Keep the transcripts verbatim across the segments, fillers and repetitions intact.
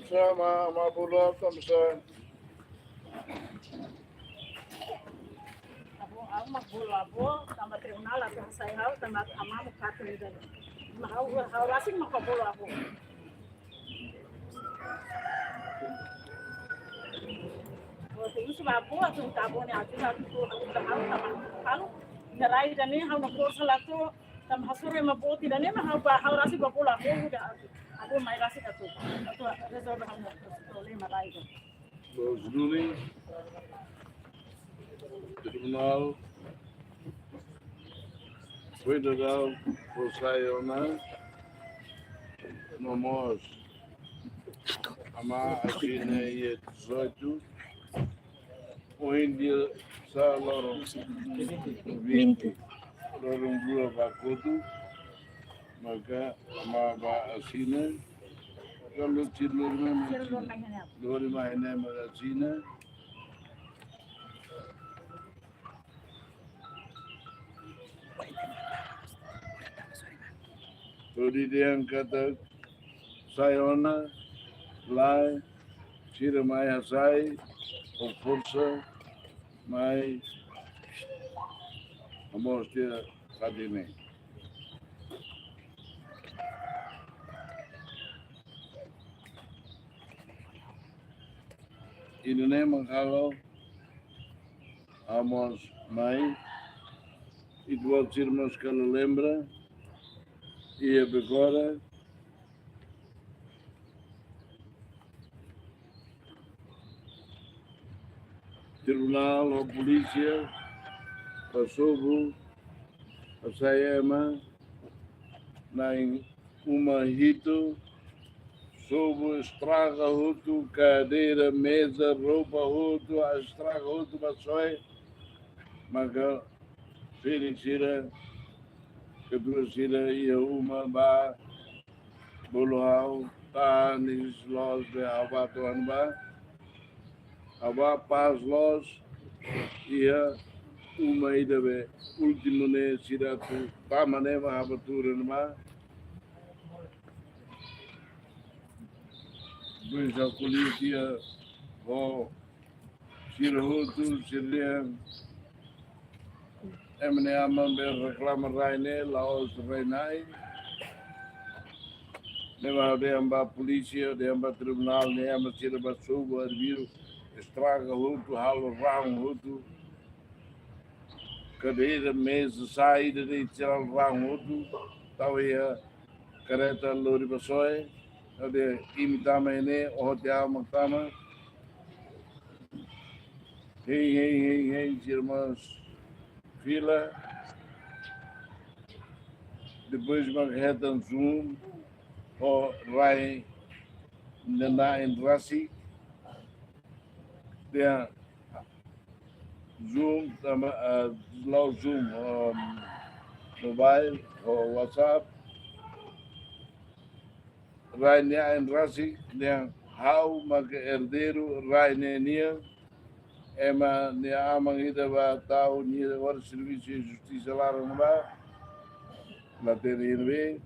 Sama, sama bulu, sama sa. Avó, ha'u mak bolu avó, tanba tribunál atu hasai ha'u, tanba amá mak fatin ida-ne'e. Mak ha'u, ha'u rasik mak bolu avó. Ha'u husu ba avó, atu, atu avó ne'e atu, atu, atu, atu, ha'u, tanba ha'u, nia rai ida-ne'e, ha'u-nia forsa la to'o, tanba hasoru ema boot ida-ne'e mak ha'u ba, ha'u rasik ba bolu avó, avó mai rasik atu, atu rezolve ha'u-nia problema rai ida. Loos duni, Tribunál Federál fó sai ona, no mós amá asina iha dezoito, ohin dia sá loron vinte, loron rua ba kotuk, maka amá ba asina, kalau sira lori mai, lori mai ne'e mak asina. Hodi dehan katak sai ona, lae, sira mai hasai, ho forsa, mai, hamoos tiha fatin ne'e. Ida-ne'e mak halo, ha'u mós mai, ita-boot sira mós kala lembra, iha Becora, tribunál ho polísia ba sobu, hasai ema na'in uma hitu, sobu estraga hotu, kadeira, meza, roupa hotu, estraga hotu ba soe, maka ferik sira, katuas sira iha uma ba bolu ha'u, tanis loos be ha'u ba to'o an ba. Ha'u ba pás loos, iha uma ida be últimu ne'e sira atu tama ne'e mak ha'u ba tuur an ba. Depois ha'u ko'alia tiha ho sira hotu, sira dehan, ema nia aman be reklama rai ne'e, la'ós rai-na'in. Ne'ebé ha'u dehan ba polísia, dehan ba tribunál, ne'e ema sira ba sobu arbiru, estraga hotu, halo rahun hotu. Kadeira, meza, saida de'it sira halo rahun hotu, tau iha kareta lori ba soe, ha'u dehan imi tama iha ne'e, oho tiha ha'u mak tama. Hein, hein, hein, hein, sira mós fila. Depois mak hetan zum, ho rai nia na'in rasik. Dehan zum, tama, ah, la'ós zum, um, mobile, ho WhatsApp. Rai nia na'in rasik dehan ha'u maka erdeiru rai ne'e nian, ema nia aman ida ba tau nia hodi servisu iha justisa laran ba, la hatene iha ne'ebé.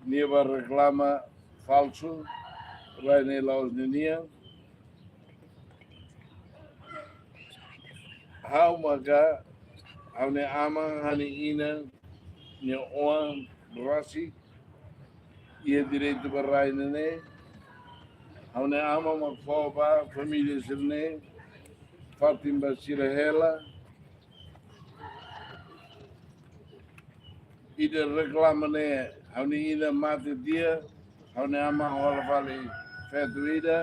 Nia ba reklama falsu, rai ne'e la'ós ninian. Ha'u maka, ha'u-nia aman, ha'u-nia inan, nia oan rasik iha direitu ba rai ne'e. Ha'u-nia aman mak fó ba família sira-ne'e, fatin ba sira hela, ida reklama ne'e, ha'u-nia inan mate tiha, ha'u-nia aman hola fali feto ida,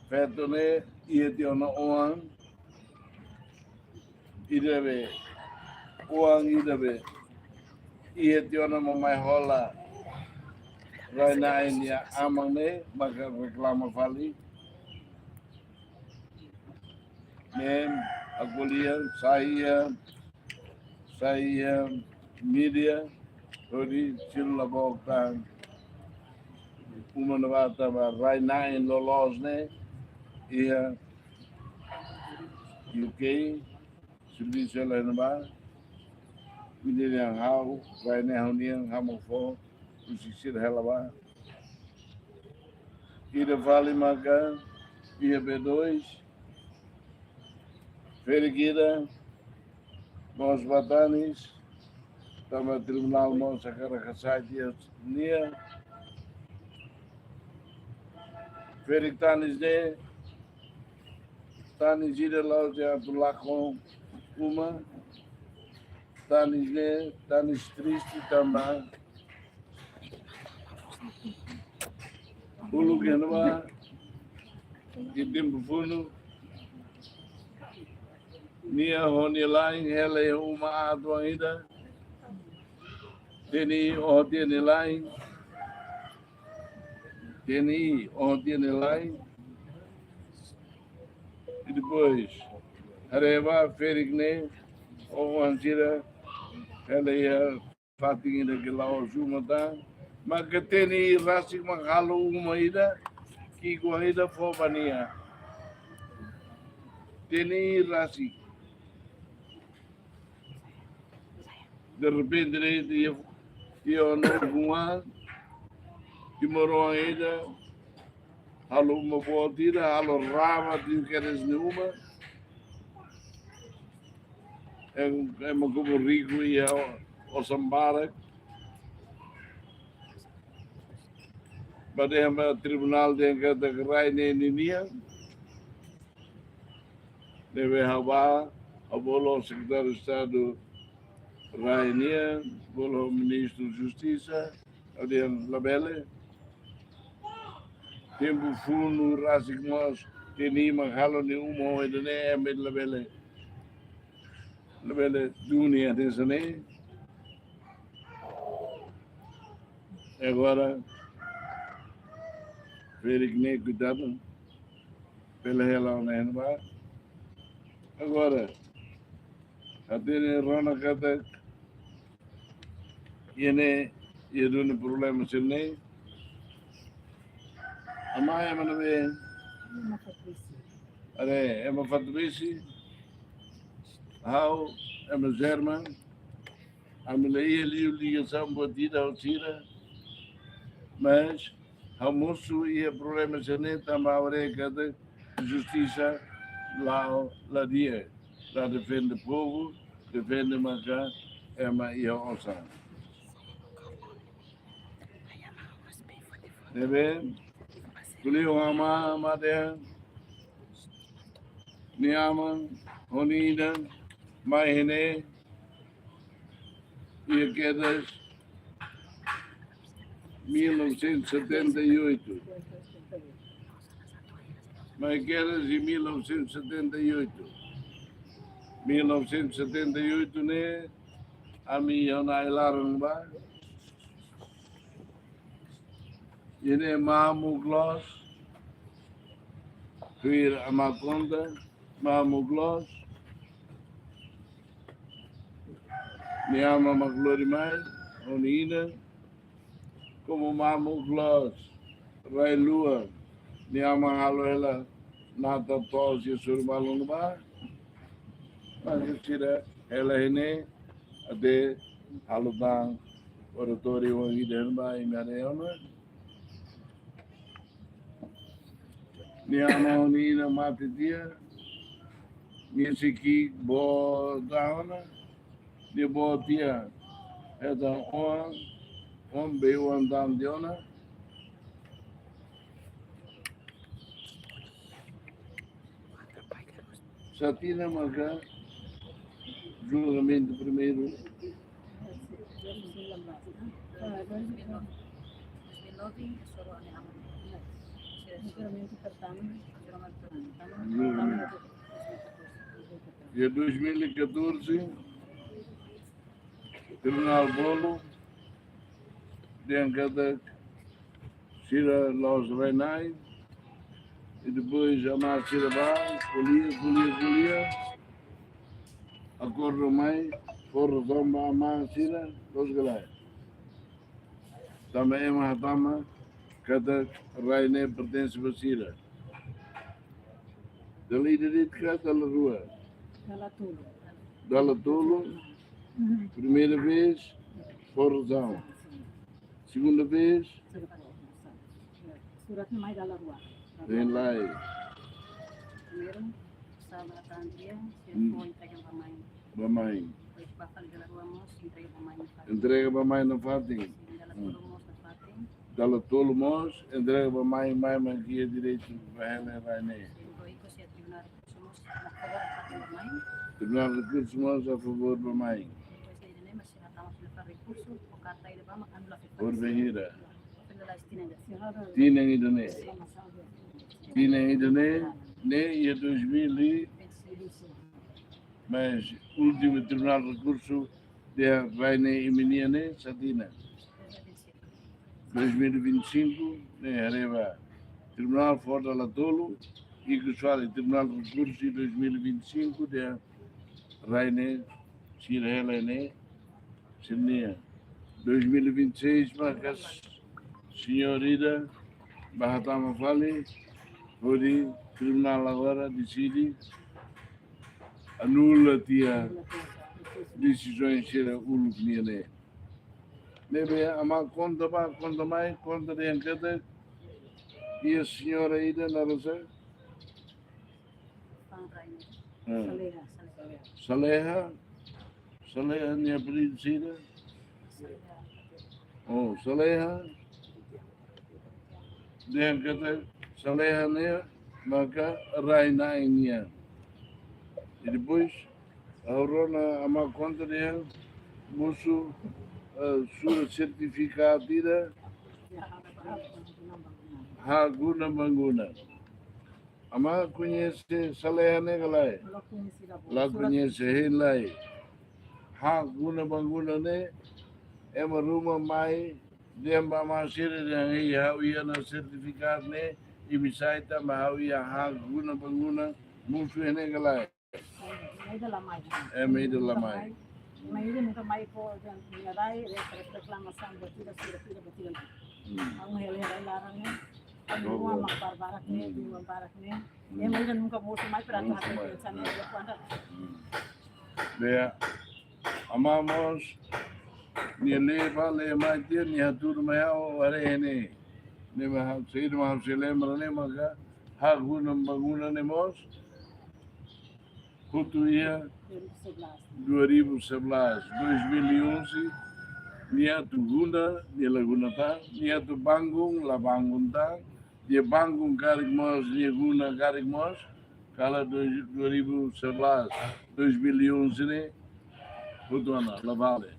feto ne'e iha tiha ona oan, ida be, oan ida be iha tiha ona mak mai hola rai-na'in nia aman ne'e, maka reklama fali. Ne'e, ha'u ko'alia, sai iha, sai iha mídia, hodi selu la book tan uma ne'ebá tanba rai-na'in loloos ne'e iha U K, servisu hela iha ne'ebá, mídia nian ha'u, rai ne'e ha'u-nian, ha'u mak fó, husi sira hela bá. Ida fali maka iha B dois, ferik ida mós ba tanis, tanba tribunál mós hakarak hasai tiha nia. Ferik tanis ne'e, tanis ida la'ós de'it atu lakon uma, tanis ne'e, tanis triste tanba uluk iha ne'ebá, iha tempu funu, nia ho nia la'en hela iha uma aat oan ida, TNI oho tiha nia la'en, TNI oho tiha nia la'en, i depois, haree bá ferik ne'e, oan sira hela iha fatin ida ke la'ós uma tan, maka TNI rasik mak halo uma ida, ki'ik oan ida fó ba nia. TNI rasik. De repente, ne'e, iha, iha ona uma, timoroan ida, halo uma boot ida, halo raba tiha kedas nia uma. Em, ema komu riku iha osan barak. Ba dehan ba tribunál dehan katak rai ne'e ninian. Ne'ebé ha'u bá, ha'u bolu Sekretáriu Estadu rai nian, bolu Ministru Justisa, ha'u dehan labele. Tempu funu rasik mós, TNI mak halo nia uma ho ida-ne'e, ema labele. Labele duni hanesan ne'e. Agora, ferik ne'e kuidadu, bele hela ona iha ne'ebá. Agora, hatene rona katak, iha ne'e, iha duni problema sira-ne'e. Amá ema ne'ebé, haree, ema Fatubesi, ha'u, ema German, ami la iha liu ligasaun boot ida ho sira, mas ha'u mosu iha problema sira-ne'e tanba ha'u haree katak justisa la'o la di'ak, la defende povu, defende maka ema iha osan. Ne'ebé, ko'alia ho amá, amá dehan, nia aman ho nia inan mai iha ne'e iha kedas mil novecentos e setenta e oito. Mai kedas iha mil novecentos e setenta e oito. Mil novecentos e setenta e oito ne'e, ami iha ona ai-laran bá. Iha ne'e mamuk loos, tuir amá konta, mamuk loos. Nia aman mak lori mai, ho nia inan, komu mamuk loos, rai-luan, nia aman halo hela natar to'os iha sorin-balun ne'ebá. Mas sira hela iha ne'e, até halo tan oratóriu oan ida iha ne'ebá, imi haree ona. Nia aman ho nia inan mate tiha, nia sei ki'ik boot tan ona, nia boot tiha hetan oan, oan, bei-oan tan tiha ona. Sá tinan maka julgamentu primeiru dois mil e nove, dois mil e nove, que soro ane aman. Juramento pertama. Juramento pertama. Dia dois mil e catorze, Tribunál bolu dehan katak sira la'ós rai-na'in, i depois amá sira bá, ko'alia, ko'alia, ko'alia, akordu mai, fó razaun ba amá sira, la'ós ka lae. Tanba ema hatama katak rai ne'e pertense ba sira. Dala ida de'it ka dala rua? Dala tolu. Dala tolu. Primeira vez, fó razaun. Segunda vez, surat ne'e mai dala rua. Vem lá. Primeiru, estava a Andrea, se Hmm. foi entregue ba mãe. Ba mãe. Depois, ba fali dala rua mós, entrega ba mãe nafatin. Entrega ba mãe nafatin. Sin, dala Hmm. tolu mós nafatin. Dala tolu mós, entrega ba mãe, mãe, mãe, iha direitu ba hela rai ne'e. Sin, depois, ikus iha tribunál rekursu mós, na favór nafatin ba mãe. Tribunál rekursu mós a favór ba mãe. Depois, ida-ne'e, mas, sira hatama fila fali rekursu, ou karta ida ba, mas, anula fila fali. Por venhira. Fila la estina ida. Tinan ida-ne'e. Tinan ida-ne'e, ne'e iha dois mil e, Vinte e seis. Mas últimu tribunál rekursu dehan rai ne'e imi-nian ne'e, sá tinan? Dois mil e vinte e cinco, ne'e haree ba. Tribunál fó dala tolu, ikus fali tribunál rekursu dois mil e vinte e cinco dehan rai ne'e, sira hela ne'e, sira-nian. Dois mil e vinte e seis, maka señór ida bá hatama fali, hodi tribunál agora deside anula tiha desizaun sira uluk nian ne'e. Ne'ebé amá konta bá, konta mai, konta dehan katak iha señora ida naran sá? Ah. Saleha. Saleha. Saleha nia apelidu saida? Oh, Saleha. Dehan katak Saleha ne'e maka rai-na'in nian. I depois, ha'u rona amá konta dehan mosu, eh, surat sertifikadu ida hak guna bangguna. Amá koñese Saleha ne'e ka lae? La koñese, la koñese, hein lai. Hak guna bangguna ne'e, ema ruma mai, dehan ba amá sira dehan, "Ei, ha'u iha ona sertifikadu ne'e, imi sai tanba ha'u iha hak guna bangguna, mosu iha ne'e ka lae?" Ema ida la mai. Ema ida la mai. Ema ida nunka mai fó, dehan, nia rai, re-, re-, reklamasaun buat ida, sira, sira, buat ida. Hmm. Ha'u hela, hela, laran ne'e. Ha'u Oh, rua oh. mak barbarak ne'e, Hmm. rua barak ne'e. Hmm. Ema ida nunka mosu mai para Nunka atu mai. Pensar ne'e, Hmm. dia kuanda. Hmm. Dehan, amá mós, nia lee bá, lee mai tiha, nia hatudu mai ha'u, haree ne'e. Ne'e mak ha'u, saida mak ha'u sei lembra ne'e maka, hak guna bangguna ne'e mós, hotu iha dua ribu sebelas, dois mil e onze, nia atu guna, nia la guna tan, nia atu bangun, la bangun tan, nia bangun karik mós, nia guna karik mós, kala dua, dua ribu sebelas, dois mil e onze ne'e, hotu ona, la vale.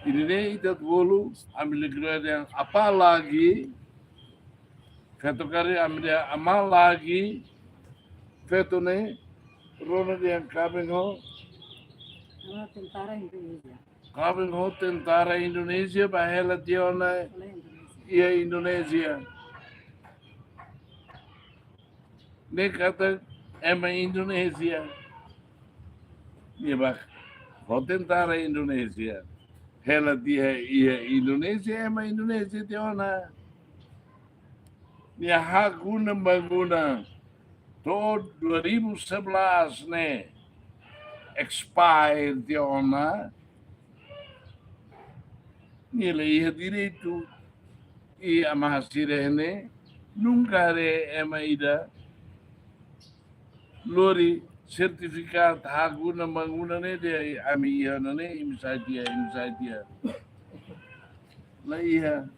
Ida-ne'e ita bolu, ami lee kro'at dehan, apalagi, feto karik ami dehan amá lagi, feto ne'e, rona dehan kaben ho, Rona tentara Indonézia. Kaben ho tentara Indonézia, bá hela tiha ona Oleh Indonézia. Iha Indonézia. Ne'e katak ema Indonézia. Nia bá ho tentara Indonézia. Hela tiha iha Indonézia, ema Indonézia tiha ona. Nia hak guna bangguna to'o dua ribu sebelas ne'e expire tiha ona. Nia la iha direitu. I amá sira ne'e nunka haree ema ida lori sertifikadu hak guna bangguna ne'e dehan ami iha ona ne'e, imi sai tiha, imi sai tiha. La iha.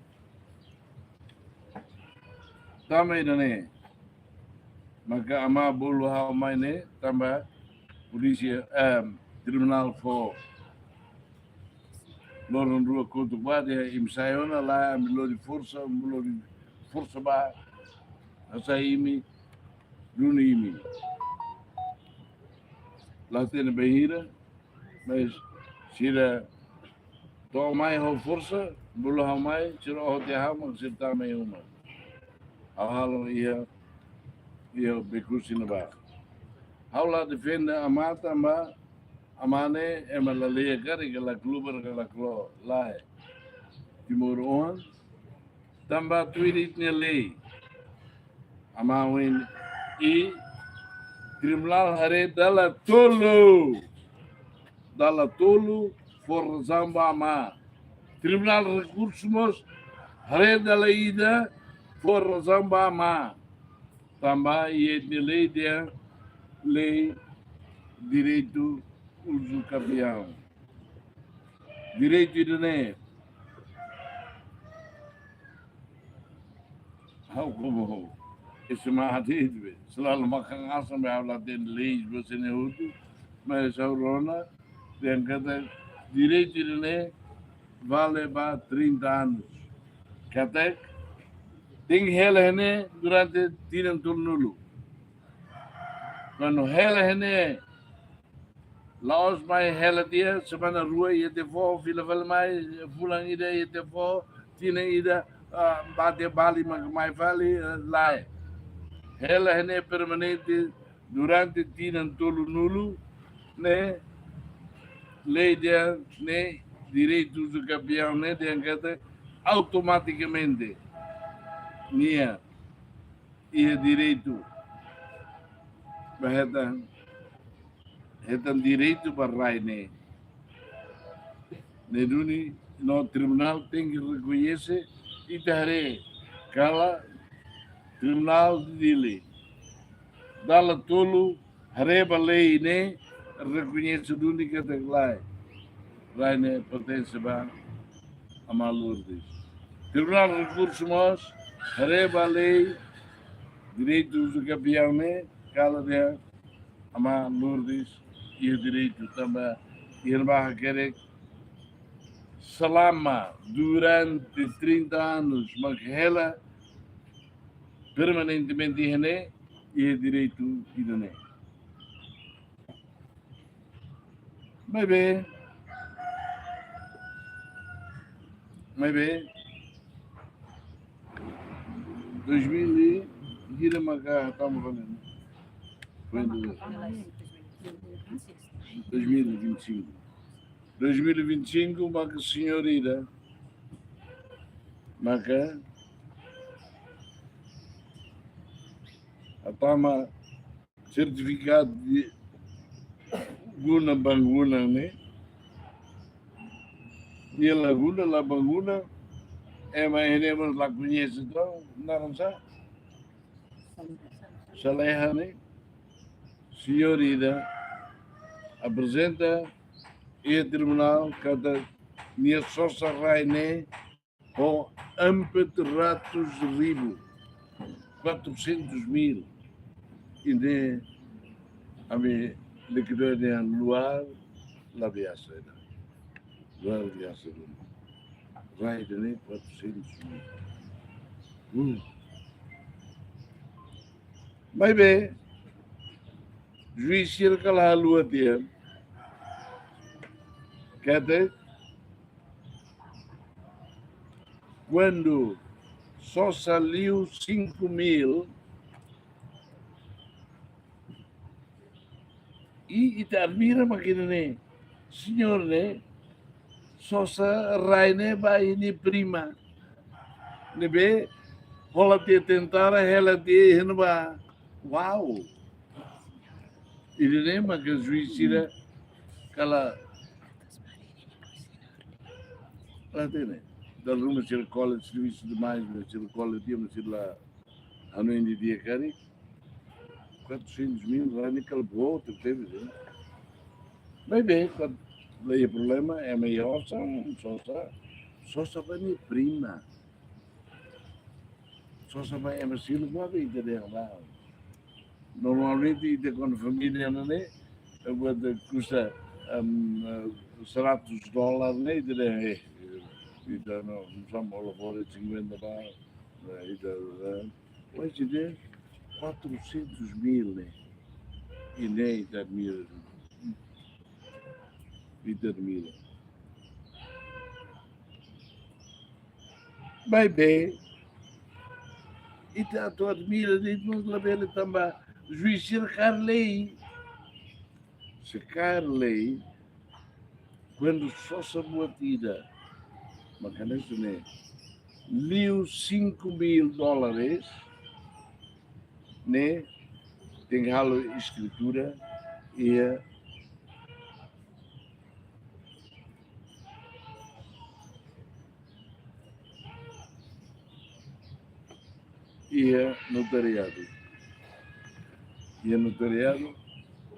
Tanba ida-ne'e maka amá bolu ha'u mai ne'e, tanba polísia, em, tribunál fó loron rua kotuk ba dehan imi sai ona, lae, ami lori forsa, ami lori forsa ba hasai imi, duni imi. La hatene bainhira, mas sira to'o mai ho forsa, bolu ha'u mai, sira oho tiha ha'u mak sira tama iha uma. Ha'u halo iha, iha Oekusi ne'ebá. Ha'u la defende Amá tanba Amá ne'e ema lalehan karik, la klubar, la klo, lae. Timoroan, tanba tuir ita-nia lei. Amá ohin, i tribunál haree dala tolu. Dala tolu fó razaun ba Amá. Tribunál Rekursu mós haree dala ida fó razaun ba Amá. Tanba iha ita-nia lei dehan lei direitu uzu kapiaun. Direitu ida-ne'e. Ha'u komu ese mak hati itu be. Selalu makan asam be ha'u la hatene lei, be sene hutu. Mas ha'u rona, dehan katak direitu ida-ne'e vale ba trinta anos. Katak tenke hela iha ne'e durante tinan tolunulu. Kuandu hela iha ne'e, la'ós mai hela tiha, semana rua iha tiha foho, fila fali mai, fulan ida iha tiha foho, tinan ida, ah, bá tiha Bali, mak mai fali, ah, lae. Hela iha ne'e permanente durante tinan tolunulu, ne'e, lei dehan ne'e, direitu uzu kapiaun ne'e, dehan katak automatikamente nia iha direitu ba hetan, hetan direitu ba rai ne'e. Ne'e duni no tribunál tenke rekoñese, ita haree kala tribunál Dili. Dala tolu haree ba lei ne'e rekoñese duni katak lae. Rai ne'e pertense ba Amá Lourdes. Tribunál Rekursu mós haree ba lei direitu uzu kapiaun ne'e kala dehan Amá Lourdes iha direitu tanba iha ne'ebá hakerek selama durante trinta anos mak hela permanentemente iha ne'e, iha direitu ida-ne'e. Maibé, maibé, dois mil e, gira maka tamo falando. Foi em dois mil e vinte e cinco. Dois mil e vinte e cinco, maka señór ida, maka hatama sertifikadu de guna bangguna ne'e. Nia la guna, la bangguna, ema ne'e mós la koñese, entaun naran sá. Salehan ne'e, señór ida aprezenta iha tribunál katak nia sosa rai ne'e ho empat ratus ribu, quatrocentos mil. Ida-ne'e ami likidou dehan luar biasa ida. Luar biasa ida. Rai ida-ne'e quatrocentos mil. Hmm. Maibé, juís sira kala haluha tiha. Katak, kuandu sosa liu cinco mil, i ita admira mak ida-ne'e, señór ne'e sosa rai ne'e ba nia prima. Ne'ebé hola tiha tentara, hela tiha iha ne'ebá. Wow. Ida-ne'e maka juís sira kala, la hatene. Dala ruma sira ko'alia servisu demais, mas sira ko'alia tiha, mas sira la hanoin didi'ak karik. Quatrocentos mil, rai ne'e kala boot tebes, eh. Maibé, kuandu la iha problema, ema iha osan, sosa, sosa ba nia prima. Sosa ba ema seluk, ba ita dehan ba. Normalmente, ita kuandu família ne'e, buat kusa em, eh, seratus dolar ne'e, ita dehan, eh, ita no, sama olo fora cinquenta ba, eh, ita, eh, ohin ita quatrocentos mil ne'e. I ne'e ita admira. Ita admira. Maibé, ita atu admira de'it, mas labele tanba juís sira kaer lei. Se kaer lei, kuandu sosa buat ida, mak hanesan ne'e, liu cinco mil dólares, ne'e, tenke halo eskritura, iha iha notariadu. Iha notariadu,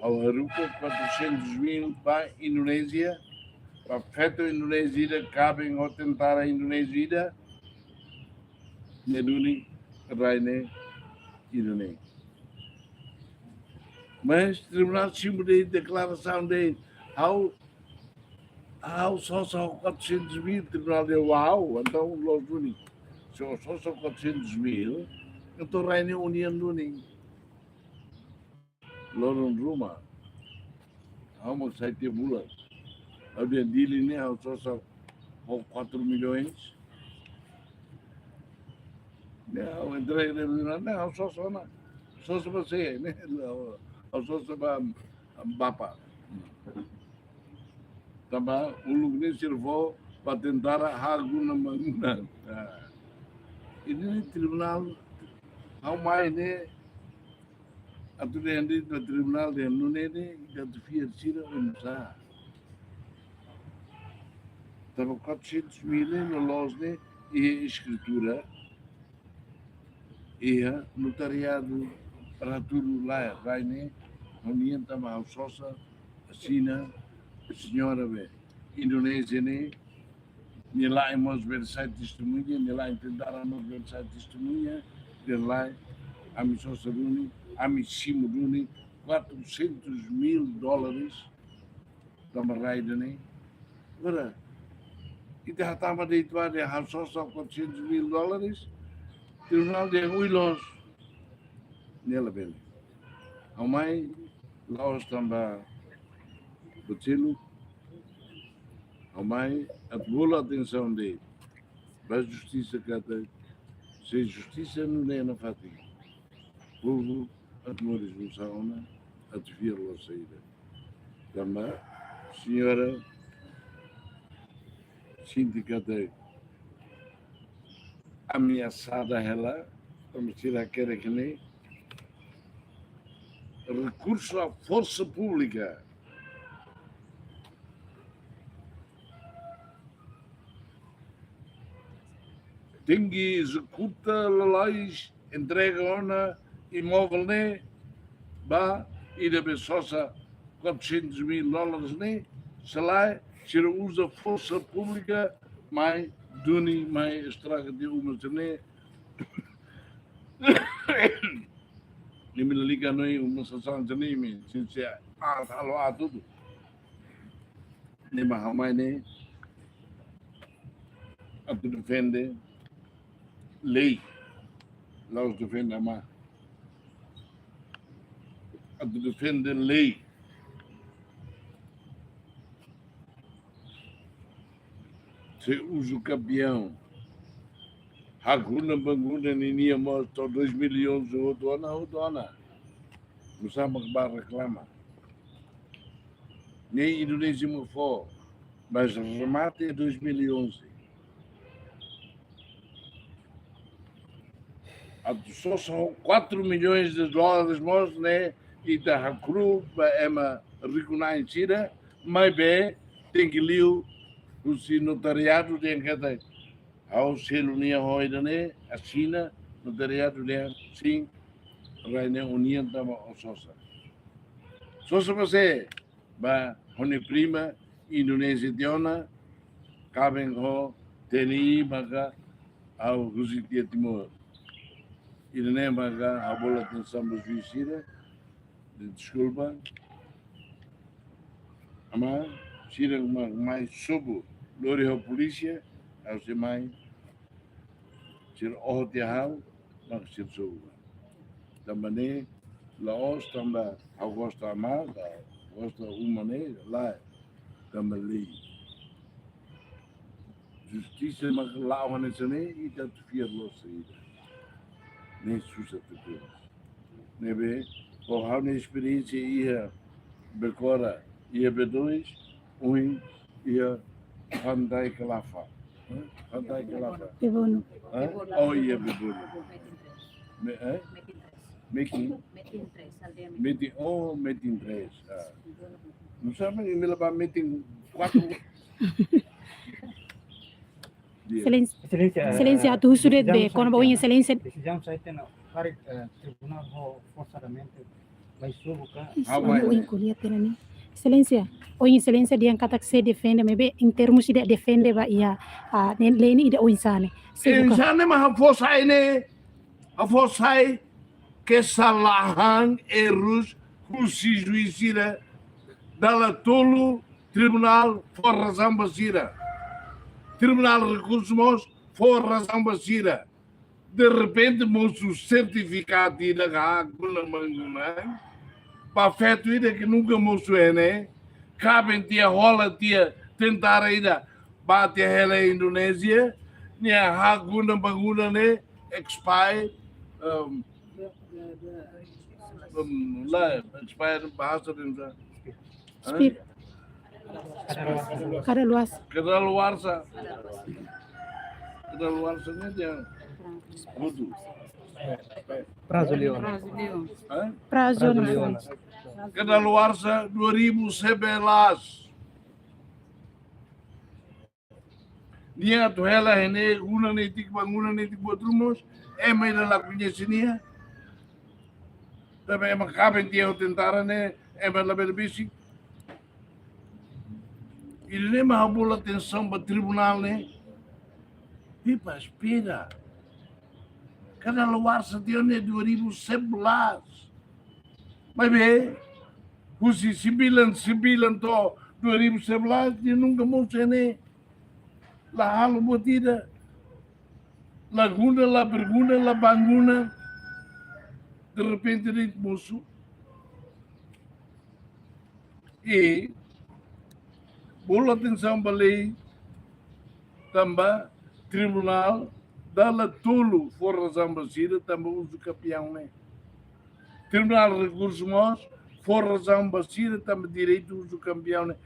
ha'u haruka quatrocentos mil ba Indonézia, ba feto Indonézia ida, kaben ho tentara Indonézia ida, nia duni rai ne'e Indonézia. Mas tribunál simu de'it, deklarasaun de'it, ha'u, ha'u sosa quatrocentos mil, tribunál dehan uau, entaun loos duni. Se ó sosa quatrocentos mil, entaun rai ne'e ó-nian duni. Loron ruma, ha'u mak sai tiha bulan. Ha'u dehan Dili ne'e ha'u sosa ho quatro milhões. Ne'e ha'u entrega de'it, ne'e ha'u sosa ona. Sosa ba sé, ne'e ha'u sosa ba bapa. Tanba uluk ne'e sira fó ba tentara haguna manguna. Ah. Ida-ne'e tribunál, ha'u mai ne'e atu dehan de'it ba tribunál dehan nune'e ne'e, atu fiar sira oinsá. Tanba quatrocentos mil ne'e loloos ne'e iha eskritura, iha notariadu, para tudu lae, rai ne'e, ó-nian tanba ha'u sosa, asina, señora be, Indonézia ne'e, nia la'en mós bele sai testemuña, nia la'en tentara mós bele sai testemuña, dehan lae, ami sosa duni, ami simu duni, quatrocentos mil dólares, tanba rai ida-ne'e. Agora, ita hatama de'it ba dehan ha'u sosa quatrocentos mil dólares, tribunál dehan oioin loos. Ne'e labele. Ha'u mai la'ós tanba buat seluk, ha'u mai atu bolu atensaun de'it ba justisa katak, se justisa nune'e nafatin, povu atu moris nusá ona, atu fiar loos saida. Tanba señora sente katak ameasada hela, tanba sira hakerek ne'e rekursu à força pública. Tenke ezekuta lalais, entrega ona imóvel ne'e ba ida be sosa quatrocentos mil dólares ne'e, se lae, sira uza forsa públika, mai duni, mai estraga tiha uma sira-ne'e. Ne'e imi lalika hanoin uma sasán sira-ne'e, imi, sin se, ah, halo, ah, tudu. Ne'e mak ha'u mai ne'e atu defende lei. La'ós defende amá. Atu defende lei. Se uzu kapiaun, hakuna banguna ninia mós to'o dois mil e onze, hotu ona, hotu ona. Nusá mak bá reklama? Ne'e Indonézia mak fó, mas remate é dois mil e onze. Atu sosa quatro milhões de dólares mós ne'e ita hakru'uk ba ema riku-na'in sira, maibé tenke liu husi notariadu dehan katak ha'u selu nia ho ida-ne'e, asina, notariadu dehan sin, rai ne'e ó-nian tanba ó sosa. Sosa ba sé? Ba ha'u-nia prima Indonézia tiha ona, kaben ho T N I maka ha'u husi tiha Timor. Ida-ne'e maka ha'u bolu atensaun ba juís sira, deskulpa. Ama, sira mak mai sobu, lori ho polísia, ha'u sei mai, sira oho tiha ha'u, mak sira sobu. Tanba ne'e, la'ós tanba ha'u gosta Ama, ka gosta uma ne'e, lae, tanba lei. Justisa mak la'o hanesan ne'e, ita atu fiar loos ida. Ne'e susar tebes. Ne'ebé, ho ha'u-nia esperiénsia iha Becora, iha B dois, ohin iha Pantai Kalafa. Hã? Pantai Kalafa. Bebonu. Hã? Oh, iha Bebonu. Me-, eh? Metin? Metin três, aldeia Metin. Metin, oh, Metin três. Ah. Não sabe, ele lá para Metin quatro. Exelénsia. Exelénsia, Exelénsia, eh, atu husu de'it be, desizaun kona-ba ohin sai tiha ona. Exelénsia sai tiha ona. Karik, eh, tribunál ho forsadamente mai sobu ka? Isso, ha'u mai, ohin ko'alia tiha ona ne'e. Exelénsia, ohin Exelénsia dehan katak sei defende, maibé em termos de defende ba iha, ah, ne'e, lei ne'e ida oinsá ne'e. Sei buka. Oinsá ne'e mak ha'u fó sai ne'e. Ha'u fó sai kesalahan, erros, husi juís sira dala tolu, tribunál fó razaun ba sira. Tribunál Rekursu mós fó razaun ba sira. De repente, mosu sertifikadu ida ka haguna manguna ba feto ida ke nunka mosu iha ne'e. Kaben tiha, hola tiha, tentara ida bá tiha hela Indonézia, nia haguna manguna ne'e expire, um, um, lae, expire bahasa Indonesia. Hã? Expire. Kadaluarsa. Kadaluarsa. Kadaluarsa ne'e dia. Butuh. Prazo lima ona. Hã? Prazo lima ona. Kadaluarsa dua ribu sebelas. Nia atu hela iha ne'e, guna netik, ba guna netik buat ruma mós, ema ida la koñese nia. Tanba ema kaben tiha ho tentara ne'e, ema labele besik. Ida-ne'e mak ha'u bolu atensaun ba tribunál ne'e. Epa, espera. Kadaluarsa tiha ne'e dua ribu sebelas. Maibé, husi sembilan sembilan to'o dua ribu sebelas, nia nunka mosu iha ne'e. La halo buat ida. La guna, la berguna, la bá guna. De repente, de'it mosu. I bolu atensaun ba lei, tanba tribunál dala tolu fó razaun ba sira tanba uzu kapiaun ne'e. Tribunál Rekursu mós fó razaun ba sira tanba direitu uzu kapiaun ne'e.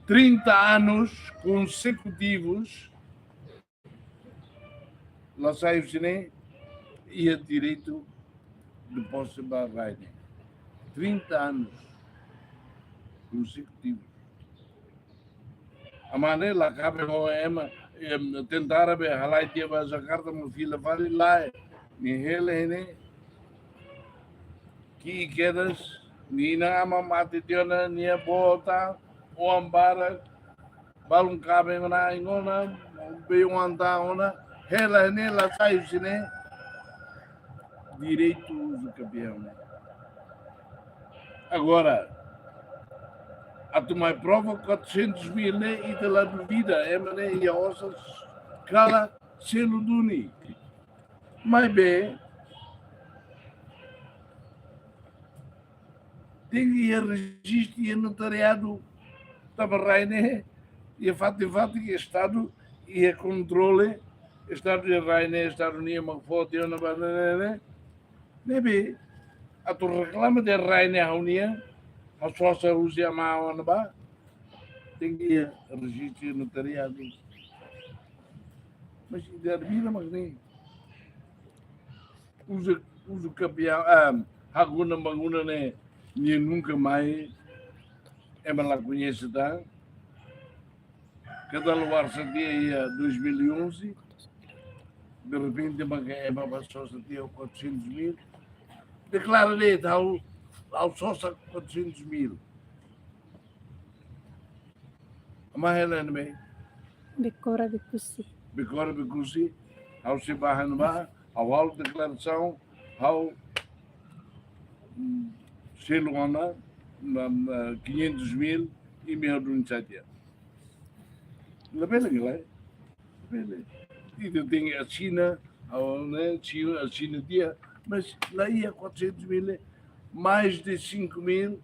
Trinta anos consecutivos, la sai husi ne'e, iha direitu de pose ba rai ne'e. Trinta anos consecutivos. Ama ne'e la kaben ho ema, em, tentara be halai tiha ba Jakarta mak fila fali, lae. Nia hela iha ne'e, ki'ik kedas, nia inan-aman mate tiha ona, nia bota, oan barak, balun kaben ona, ingona, beiuan tan ona, hela iha ne'e, la sai husi ne'e, direitu uzu kapiaun ne'e. Agora, atu mai prova quatrocentos mil ne'e, ita la duvida, ema ne'e iha osan kala selu duni. Maibé, tenke iha rejistu, iha notariadu. Tanba rai ne'e, iha fatin-fatin ke Estadu iha kontrole, Estadu iha rai ne'e, Estadu nian mak fó tiha ona ba ne'e, ne'e, ne'e. Ne'ebé, atu reklama dehan rai ne'e ha'u-nian, ha'u sosa husi Ama ona ba, tenke iha rejistu, iha notariadu. Mas ida-ne'e mak ne'e. Uzu, uzu kapiaun, ah, haguna manguna ne'e, nia nunka mai, ema la koñese tan. Kadaluarsa tiha iha dois mil e onze, de repente, ema ke, ema bá sosa tiha quatrocentos mil. Deklara de'it, ha'u, ha'u sosa quatrocentos mil. Ama hela iha ne'ebé? Becora Becusse. Becora Becusse, ha'u sei bá iha ne'ebá, ha'u halo deklarasaun, ha'u, mm, selu ona, na, na, quinhentos mil, imi ha'u duni saja. Labele ngelai. Labele. Ita tenke asina, ha'u ne'e, siu asina tiha, mas la iha quatrocentos mil, mais de cinco mil,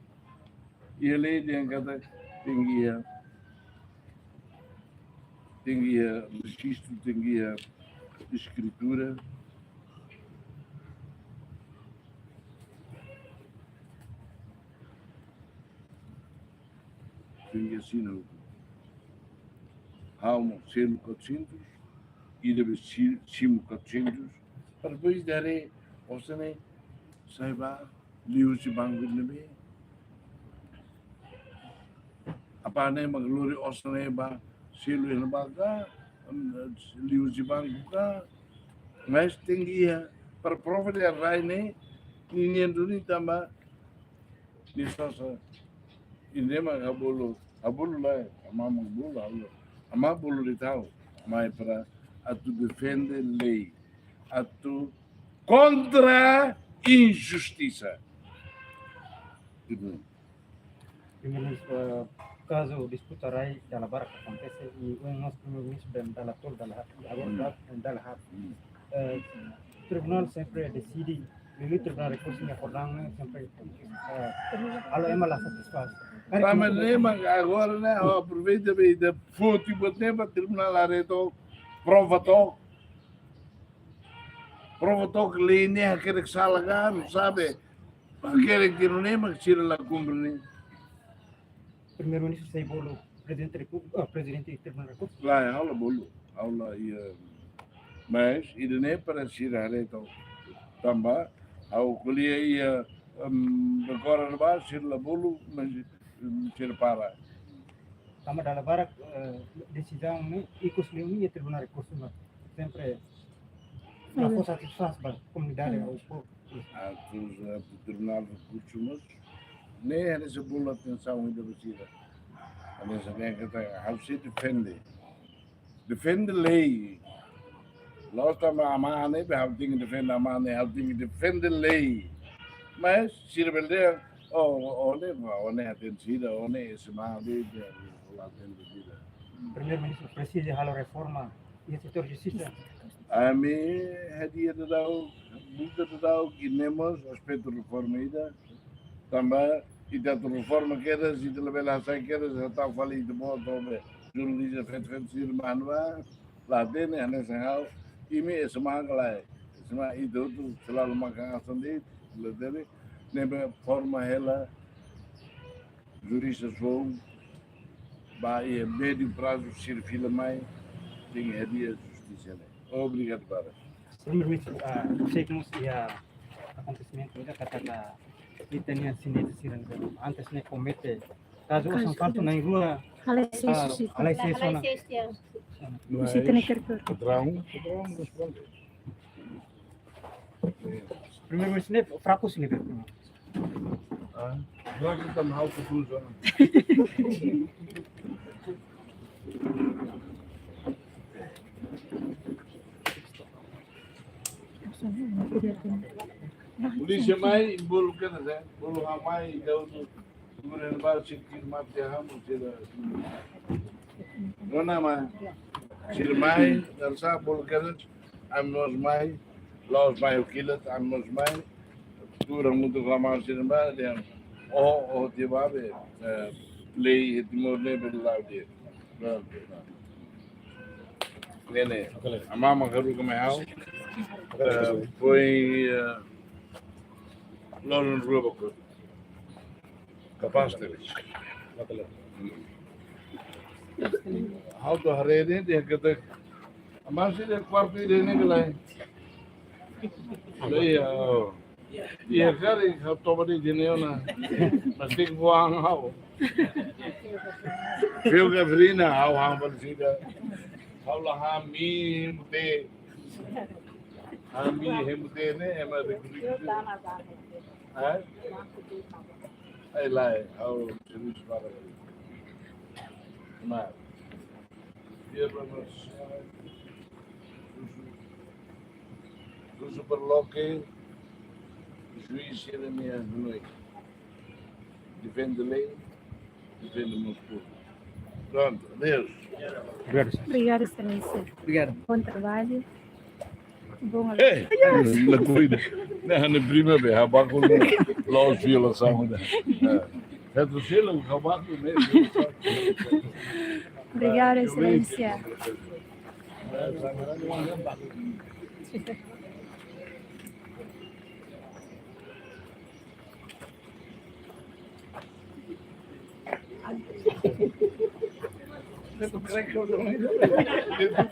iha lei dehan katak tenke iha, tenke iha rejistu, tenke iha eskritura. Tenke asina. Ha'u mós selu quatrocentos, ida be si-, simu quatrocentos, para depois ita haree osan ne'e sai ba liuhusi banku ne'ebé. Apá ne'e mak lori osan ne'e ba selu iha ne'ebá ka, em, liuhusi banku ka, mas tenke iha para prova de rai ne'e, ninian duni tanba nia sosa. Ida-ne'e mak ha'u bolu, ha'u bolu lae, amá mak bolu, ha'u la. Amá bolu de'it ha'u, amá é para atu defende lei, atu kontra injustisa. Gitu. Primeiru-Ministru, eh, kazu disputa rai dala barak akontese, i ohin mós Primeiru-Ministru dehan dala tolu, dala haat, agora Hmm. dala, dala haat. Hmm. Eh, tribunál sempre deside, liuliu Tribunál Rekursu nia akordaun ne'e sempre, eh, halo ema la satisfás. Tanba ne'e mak agora ne'e, ha'u aproveita be ida foti buat ne'e ba tribunál haree took, prova took. Prova took lei ne'e hakerek sala ka, no sabe. Hakerek tiha nune'e mak sira la kumpre ne'e. Primeiru-Ministru sei bolu Prezidente Repúblika, ah, Prezidente Tribunál Rekursu? Lae, ha'u la bolu, ha'u la iha. Mas ida-ne'e para sira haree took. Tanba ha'u ko'alia iha, em, agora ne'ebá sira la bolu, mas, em, sira para. Tanba dala barak, eh, desizaun ne'e ikus liu ne'e Tribunál Rekursu mak sempre la fó satisfás ba komunidade, hmm, ou povu. Atu, atu Tribunál Rekursu mós ne'e hanesan bolu atensaun ida ba sira. Hanesan dehan katak ha'u sei defende. Defende lei. La'ós tanba amá ne'ebé ha'u tenke defende amá ne'e, ha'u tenke defende lei. Mas sira bele dehan, oh, oh ne'e, oh ne'e hatene sira, oh ne'e ese mak de'it, la hatene sira. Primeiru-Ministru presiza halo reforma iha setór justisa? Ami hadi'a daudaun, buka daudaun, ne'e mós aspetu reforma ida. Tanba ita atu reforma kedas, ita labele hasai kedas, ita tau fali ita-boot, tobe. Juru dice fet fet sir man ba, la hatene, hanesan ha'u, imi ese mak lae. Ese mak ita hotu selalu makan asan de'it, la hatene, ne'ebé forma hela, jurista foun, ba iha médiu prazu sira fila mai, tenke hadi'a justisa ne'e. Obrigadu barak. Primeiru-Ministru, ah, sei mós iha akontesimentu ida katak ita-nia sindita sira antes ne'e komete kazu osan falsu na'in-rua, halai seis, ah, sira. Halai seis ona. Halai seis tiha. Mas, sira-nia kerker. Padrão, padrão, mas pronto. Primeiru-Ministru ne'e fraku sira ne'e. Ah, fraku tanba ha'u kutu zona. Polísia mai, bolu kedas, bolu ha'u mai, daudu. Gubernur baru sira mate hamu sira. Nona ma. Sira mai, darsa bolu kedas, ami mós mai, la'ós mai ho kilat, ami mós mai. Tuur hamutuk lama sira ba, dehan, oh, oh, tiba be, eh, lei Timor ne'e bele la'o de'it. Ne'e ne'e, amá mak haruka mai ha'u. Eh, foin, eh, loron rua ba kotuk. Kapás tebes. Ha'u atu haree de'it, dehan katak, amá sira kuartu ida-ne'e ka lae. Lae, oh. Iha karik ha'u toba de'it iha ne'e ona. Mas tenke buang ha'u. Fiu ka frina ha'u han ba sira. Ha'u la han mi mute. Han mi he mute ne'e ema de. Ai? Ai lae, ha'u servisu para. Mas. Dia para nós. Husu, husu para loke juís sira-nia hanoin. Defende lei, Defende o nosso povo. Pronto, adeus. Obrigado, senhor. Obrigada, Exelénsia. Obrigado. Bom trabalho. Bom Eh, la cuida. Na, na primavera, abaixo no, lá os violação, né? É. Retrocede, abaixo, né? Obrigada, Exelénsia.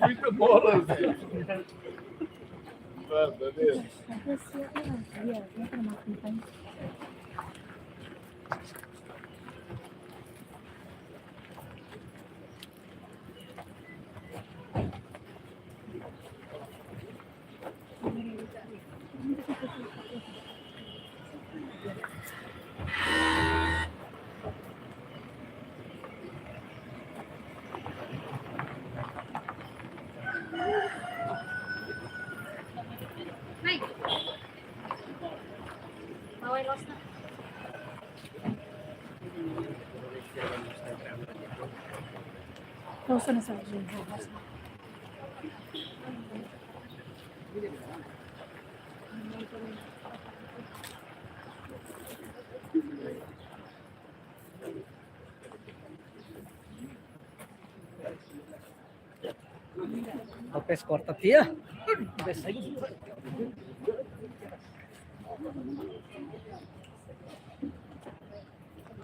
Muito bola, né? Nada, né? Lopes korta tiha. Bes.